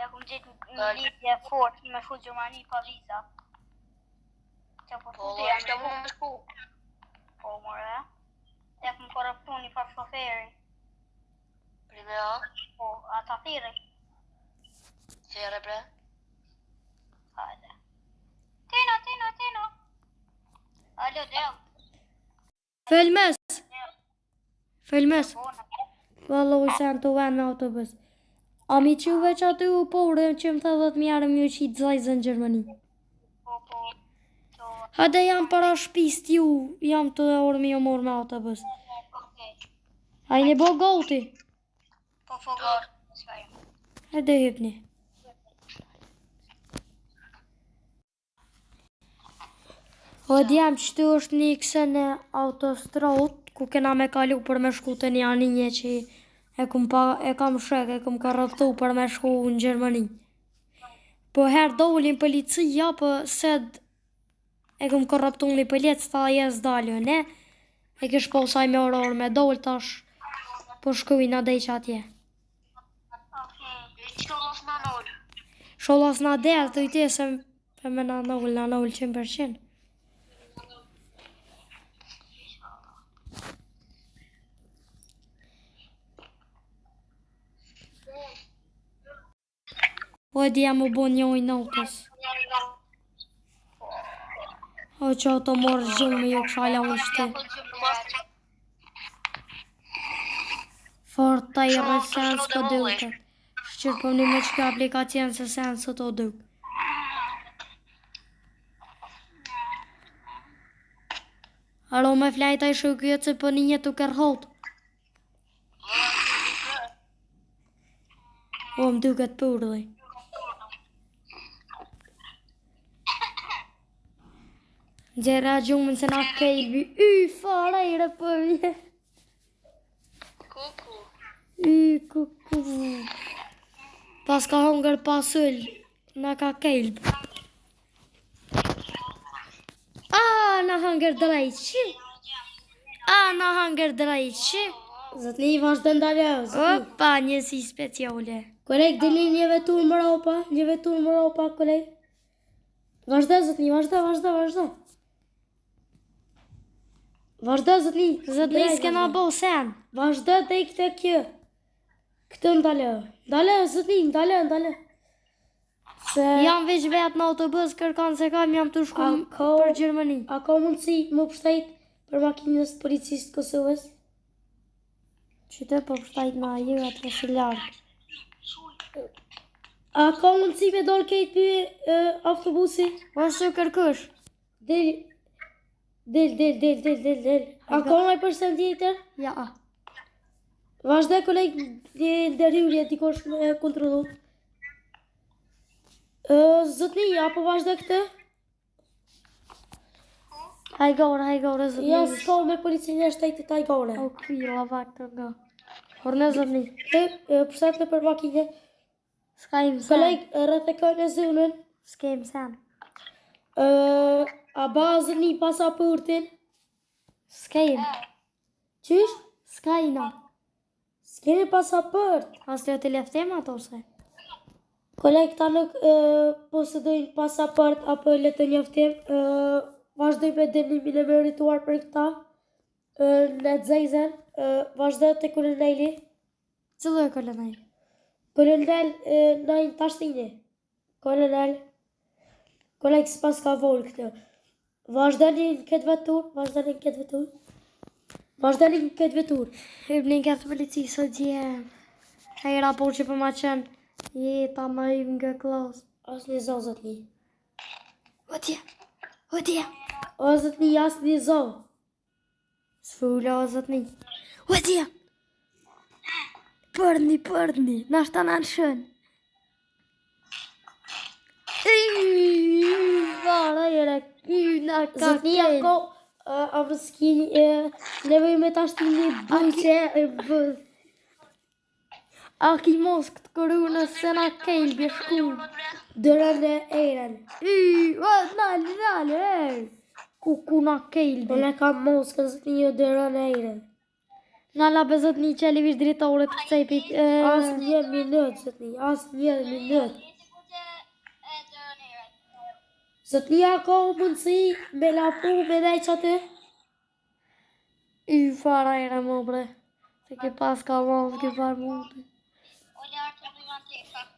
Ja kum gjetë një lidhje fort me shku Gjermani pa viza. Që po Po, futi jam ishte mu me shku. Po, more. Ja kum korruptu një farë shoferi. Prime, a? Po, ata thirri. Thirre, bre. Hajde. Tino, Tino, Tino. Alo, Del. Felmes. Felmes. Bona. Valla u sen të ven me autobus. A mi që veç aty u po urëm që më tha 10.000 arë më ju qitë zajzën në Gjermani. Po, po. To, Hajde jam para shpis t'ju, jam të orë mi ju morë me autobus. okej. A i një bo goti? Po, po, po. S'ka jam. Hajde hypni. O djem, qëtu është një këse në autostrad, ku kena me kalu për me shku të një anije që e kum pa, e kam shek, e kum korruptu për me shku në Gjermani. Po herë dolin policia, po sed e kum korruptu një polic, tha jes dalë ne. E kish po saj me orë me dol tash, po shkujna dej që atje. Okej. I që mos na nol. Sholla s'na del, të i te se për me na nol, na nol 100%. O e dija më bo një ujë notës. O që ato morë gjumë, jo kësha la unë shte. Fort ta i rrë sen s'po duket. Shqyrë po një me që kjo aplikacion se sen së to duk. Aro me flajta i shukjet se po një të kërhot. O, më duket purdhi. Nxjerra gjumën se na kelbi. Y, fara i rëpërje. Kuku. Y, kuku. Pas ka hongër pasul. Na ka kelb. A, na hongër drejqi. A, na hongër drejqi. Zotni, vazhdo ndalë. zotni. Opa, njësi speciale. Koleg, dini një vetur mbrapa, një vetur mbrapa, koleg. Vazhdo zotni, vazhdo, vazhdo, vazhdo. Vazhdo zotni. Zotni Drejt, s'kena vazhdo. bo sen. Vazhdo deri këtë kjo. Këtë ndalë. Ndalë zotni, ndalë, ndalë. Se Jam veç vetë në autobus, kërkon se kam, jam të shku A m- ka- për Gjermani. a ka mundësi më pështajt për makinës të policisë të Kosovës? Qyte po pështajt na ju atë si lartë. A ka mundësi me dalë kejt për e, autobusi? Ose kërkush. Del, del, del, del, del, del, del. A ka ndaj person tjetër? Ja, a. Vazhdo koleg dhe ndërhyrje dikush me kontrollu. Ë, zotni, apo vazhdo këtë? Hajgore, hajgore, zotni. Ja, s'ka me policinë e shtetit ajgore. O kvila vaktë nga. Por në zotni. E, e, përshtatme për makinë. S'ka im sen. Koleg, rreth e ka në zonën. S'kem sen. Ë, a ba zotni pasaportin? S'kem. Qysh? S'ka i na. S'keni pasaport. As të të leftem ato se. Koleg, këta nuk e, posedojnë pasaport apo letë njoftim, e, vazhdoj me dënimin e merituar për këta. E, në Zejzen, e, vazhdoj te koloneli. Cilo e kolonel? Kolonel e, Naim Tashtini. Kolonel. Koleg s'pas ka vol këtë. Vazhdoni në këtë vetur, vazhdoni në këtë vetur. Vazhdoni në këtë vetur. Hypni në këtë policisë o djem. Hej raport që për ma qenë. Jeta më hyp nga klas. Asnjë zo zotni. O djem. O djem. O zotni, asnjë zo. Sfula o zotni. O djem. Përni, përni. Na shta na në shën. Fara jere, ky na ka Zotni, a kel. ka a a mos kini e, nevojë me tashtini buqe e buz. A ki mos këtë korunës se na kelbi shku. Dërën e erën. Y, o, nal, nal, e. Ku ku na kelbi. Unë e kam moskën zotni jo dërën e erën. Na la bezot një qeli vish drejtorit të cepit. E, As një minut, zotni, as një minut. Zotni, a ka mundësi me lapu, me nejq aty? I fara ere mo bre. Se ke pas ka mo, ke far mundi.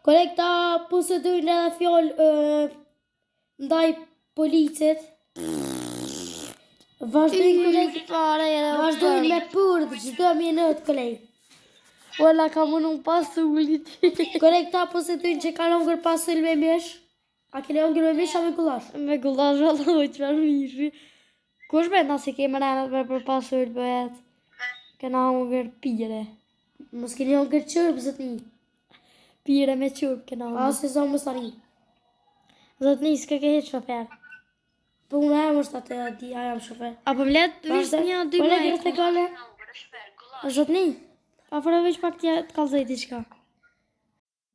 Koleg, ta posedojnë edhe fjallë e, ndaj policit. Vazhdojnë koleg, fara ere. vazhdojnë me purdh çdo minut koleg. Ola ka më nuk pasulit. Koleg, ta posedojnë që kanë hongër pasul me mish. A keni hongër me mish a me gullash? Me gullash valla, çfarë mishi. Kush be na si kemë renat me për pasul bëhet. Kena hongër pire. Mos keni hongër qërp, zotni. Pire me qurp kena hongër. As e zo mos tani. Zotni s'ke ke hiç shofer. Po unë jam është atë, di, a jam shofer. Apo më let vish një dy Koleg, më. rreth e kale. Zotni, afro veç pak t'ja të kallzoj diçka.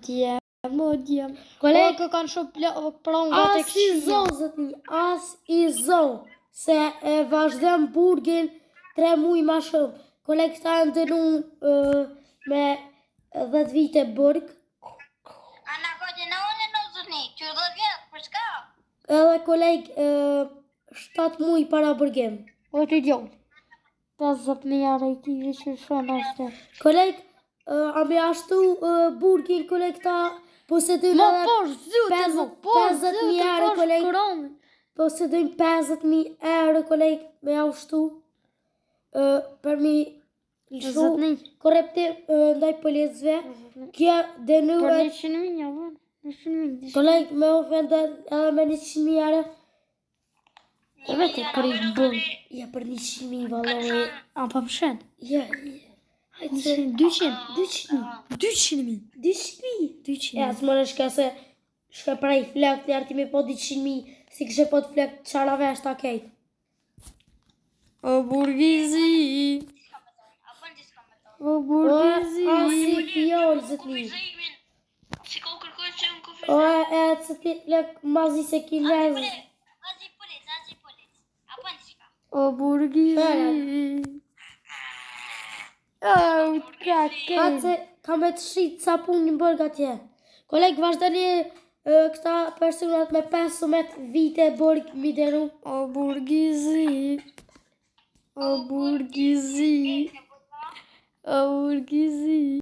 Djem, o djem. Koleg, O, kë kanë shumë pronga të As i zo, zotni, as i zo, se e vazhdojm burgin tre muj ma shumë. Koleg, këta janë dënu e, me 10 vite burg, A na ka që në unë në zëni, që dhe vjetë, për shka? edhe koleg e, 7 muj para burgim. O të djol. 50.000 euro i ki që shën ashtë. Koleg, e, a me ashtu e, burgin, koleg, këta posedojnë Mo edhe posh zutën, mo posh 50.000 zutën, euro, posh koleg. kronin. posedojnë 50.000 euro, koleg, me ashtu e, për mi lëshu Zotni. korruptim e, ndaj policëve. Kjo Për dënuhet 100.000, ja bën. 100.000. Koleg, me ofendën edhe me 100.000 euro. E vetë për i bën. Ja, për 100.000 vallai. A po më shen. Ja, ja. Hajde se 200, 200, 200.000. 200.000. 200.000. Ja, s'më në shka se shka prej flak të arti me po 200.000, si kështë po të flak të qara vesh ta kejt. O burgizi. A bën diçka me to. O O, burgizi. asi fjallë, zëtni. Kufizimin. Si ka u kërkoj që më kufizim. O, e, se ti flak mazi se kinez. Azi polic, azi polic. A bën diçka. O burgizi. O, ka ke. Atë ka me të shit sapun një bërg atje. Koleg, vazhdoni e, këta personat me 15 vite burg mi dënu. O burgizi. O burgizi. O burgizi.